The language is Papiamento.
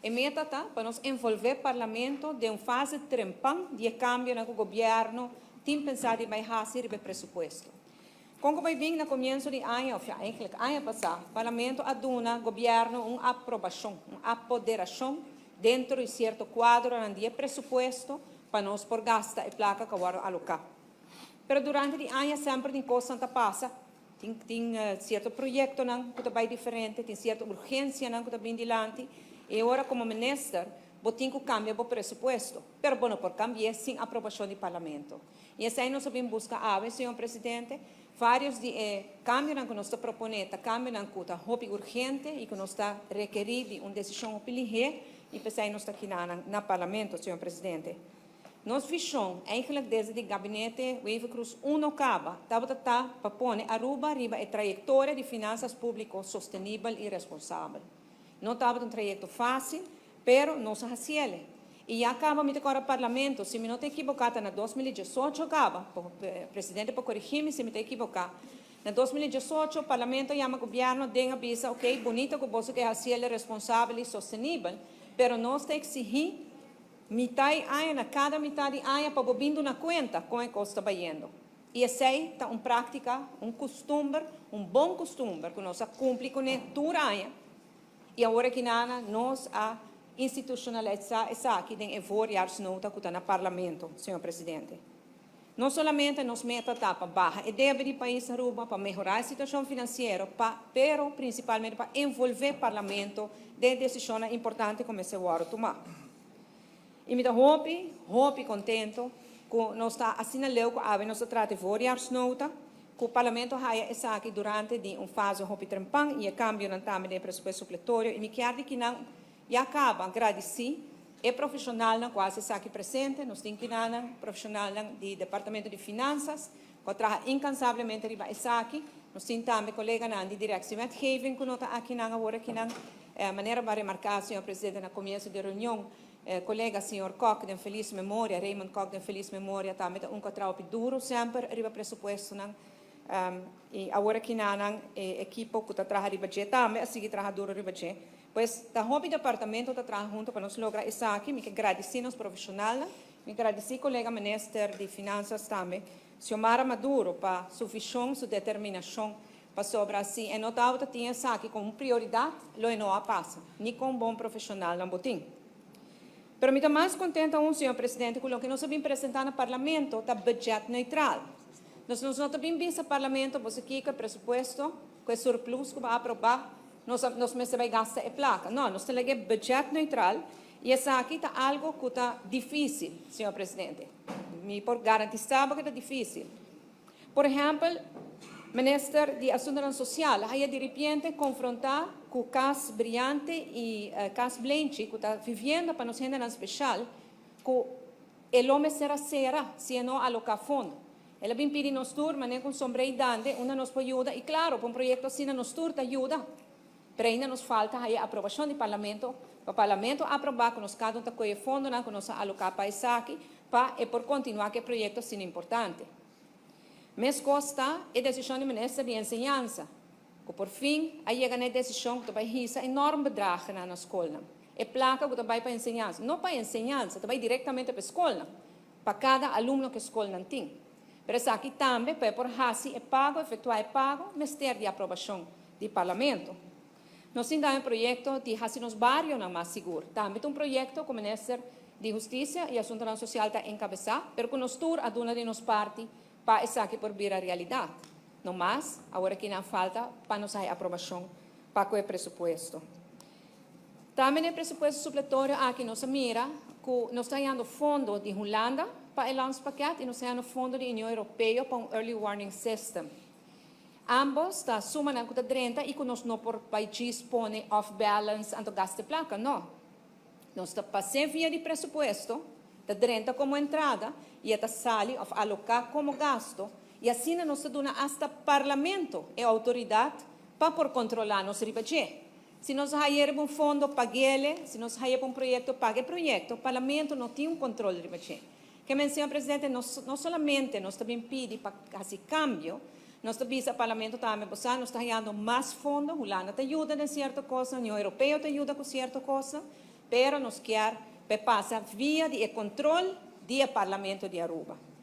E meta ta pa nos envolve Parlamento den un fase trempan di e cambionan cu Gobierno tin pensa di bay haci riba e presupuesto. Con cu bay bin na comienso di aña, of ya eigenlijk aña pasa, Parlamento a duna Gobierno un aprobacion, un apoderacion dentro di cierto cuadronan di e presupuesto pa nos por gasta e placa cu a wordo aloca. Pero durante di aña semper tin cosnan ta pasa. Tin cierto proyectonan cu ta bay diferente, tin cierto urgencianan cu ta bin dilanti y e ora como minister bo tin cu cambia bo presupuesto, pero bo no por cambi'e sin aprobacion di Parlamento. Y esey nos a bin busca awe, señor Presidente. Varios di e cambionan cu nos ta propone ta cambionan cu ta hopi urgente y cu nos ta rekeri di un decision hopi lihe y p'esey nos ta kinanan na Parlamento, señor Presidente. Nos vision, eigenlijk desde di Gabinete Wever-Croes uno caba, tabata ta pa pone Aruba riba e trayectoria di finanzas publico sostenibel y responsabel. No tabata un trayecto facil, pero nos a haciele. Y ya caba mi ta cora Parlamento, si mi no ta equiboca ta na 2018 caba, Presidente por corigi mi si mi ta equiboca, na 2018 Parlamento a yama Gobierno den a bisa, ok, bonito cu boso ke haciele responsabel y sostenibel, pero nos ta exigi mitá di aña, na kada mitá di aña pa bo bin duna kuenta kon e kos ta bayendo. I esei ta un práktika, un kustumber, un bon kustumber ku nos a kumpli kuné tur aña. I awor aki nana nos a institushonalisá esaki den e voorjaarsnota ku ta na Parlamento, señor Presidente. No solamente nos meta ta pa baha e debe di pais Aruba, pa mehorá e situashon finansiero, pa, pero prinsipalmente pa envolvé Parlamento den e desishonnan importante ku mester wòrdu tumá. I mi ta hopi, hopi kontento ku nos ta asina leu ku awe nos ta trata e voorjaarsnota, ku Parlamento haya esaki durante di un fase hopi trempan i e kambionan tambe den e presupuesto supletorio i mi kier di kinan ya kaba gradisí e profeshonalnan ku hasi esaki presente. Nos tin kinanan profeshonalnan di Departamento di Finansas ku a traha inkansablemente riba esaki. Nos tin tambe koleganan di Directie Wetgeving ku no ta akinan awor akinan. Manera bo a remarká, señor Presidente, na komienso di reunion, kolega señor Kok den felis memoria, Raymond Kok den felis memoria, tambe ta un ku a traha hopi duru semper riba presupuestonan. I awor akinanan e ekipo ku ta traha riba dje tambe a sigui traha duru riba dje. Pues ta hopi departamento ta traha hunto pa nos logra esaki. Mi ke gradisí nos profeshonalnan. Mi gradisí kolega Minister di Finansas tambe, Xiomara Maduro, pa su vishon, su determinashon, pasobra si e no tabata tin esaki komo un prioridat, lo e no a pasa, ni kon bon profeshonalnan bo tin. Pero mi ta mas kontento aun, señor Presidente, ku loke nos a bin presentá na Parlamento ta budget neutral. Nos nos no ta bin bisa Parlamento, boso kiko e presupuesto, ku e surplus ku bo a aprobá, Nos a nos mester bai gasta e plaka. No, nos ta laga e budget neutral y esaki ta algo cu ta dificil, señor Presidente. Mi por garantisa bo cu ta dificil. Por ehempel, Minister di Asuntonan Social a haya diripiente confronta cu Cas Brillante y Cas Blenchi cu ta vivienda pa nos hendenan special cu e lo mester a cera si e no aloca fondo. El a bin pidi nos tur manera cu un sombrei dande unda nos por yuda y claro pa un proyecto asina nos tur ta yuda pero ainda nos falta haya aprobacion di Parlamento pa Parlamento aproba cu nos cada un ta coge fondonan cu nos a aloca pa esaki pa e por continua cu e proyecto asina importante. Mescos ta e decision di Minister di Enseñansa cu por fin a yega na e decision cu ta bay hisa enorm bedragennan na scolnan. E placa cu ta bay pa enseñansa, no pa enseñansa, ta bay directamente pa e scolnan. Pa kada alumno ku e skolnan tin. Pero esaki tambe pa e por hasi e pago, efektuá e pago, mester di aprobashon di Parlamento. Nos tin tambe proyekto di hasi nos barionan mas sigur. Tambe ta un proyekto ku Minister di Hustisia i Asuntonan Sosial ta enkabesá, pero ku nos tur a duna di nos parti pa esaki por bira realidat. No mas, awor aki nan falta pa nos haña aprobashon pa ku e presupuesto. Tambe den e presupuesto supletorio aki nos a mira ku nos ta hañando fondo di Hulanda pa e landspakket i nos ta hañando fondo di Union Europeo pa un early warning system. Ambos ta sumanan ku ta drenta i ku nos no por bai djis pone off balance anto gasta e plaka, no. Nos ta pas'é via di presupuesto, ta drenta komo entrada i e ta sali òf aloká komo gasto i asina nos ta duna asta Parlamento e outoridat pa por kontrolá nos riba dje. Si nos haya riba un fondo, pag'ele, si nos haya pa un proyekto, paga e proyekto. Parlamento no tin un kontrol riba dje. Ke men, señor Presidente, nos no solamente nos ta bin pidi pa hasi kambio, nos ta bisa Parlamento tambe, bo sa, nos ta hayando mas fondo, Hulanda ta yuda den sierto kosnan, Union Europeo ta yuda ku sierto kosnan. Pero nos kier pasa via di control di Parlamento di Aruba.